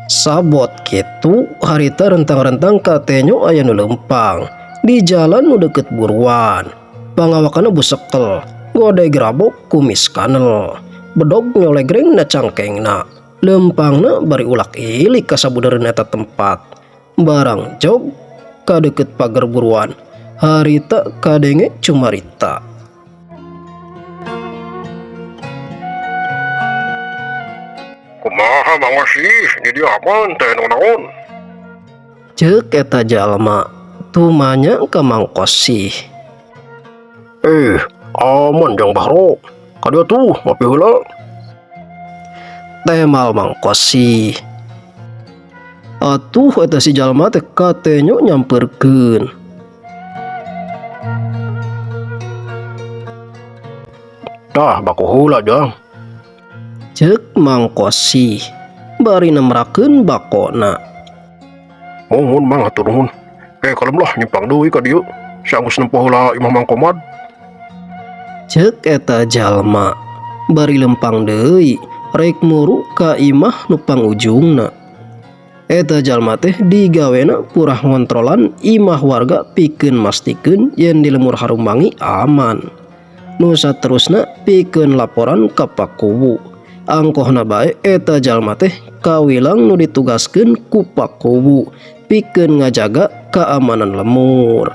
Sabot kitu harita rentang-rentang katenyo aya nu leumpang di jalan nu deukeut buruan. Pangawakanna busekel, godeg rabok kumis kanel. Bedog nyolegreng na cangkengna. Leumpangna bari ulak ilik ka sabudareun eta tempat. Barang jog ka deukeut pager buruan, harita kadenge cumarita. Kumaha Mang Osih, di dieu aman teh naon-naon. Ceuk eta jalma tumanya ka Mang Kosih. Eh, aman Jang Bahro. Ka dieu tuh ngopi heula. Temal Mang Kosih. Atuh eta si jalma teh katenyo nyamperkeun. Tah baku heula Jang. Ceuk Mang Kosih bari nemrakeun bakona. Muhun Mang hatur nuhun. Eh kalem lah nyimpang deui ka dieu. Saanggeus nempo heula imah Mang Komad. Ceuk eta jalma bari lempang deui rek muru ka imah nu pangujungna. Eta jalma teh digawena purah ngontrolan imah warga pikeun mastikeun yen di lemur Harumangi aman. Nu saterusna pikeun laporan ka pakuwu. Angkohna bae eta jalma teh kawilang nu ditugaskeun ku pakuwu pikeun ngajaga keamanan lemur.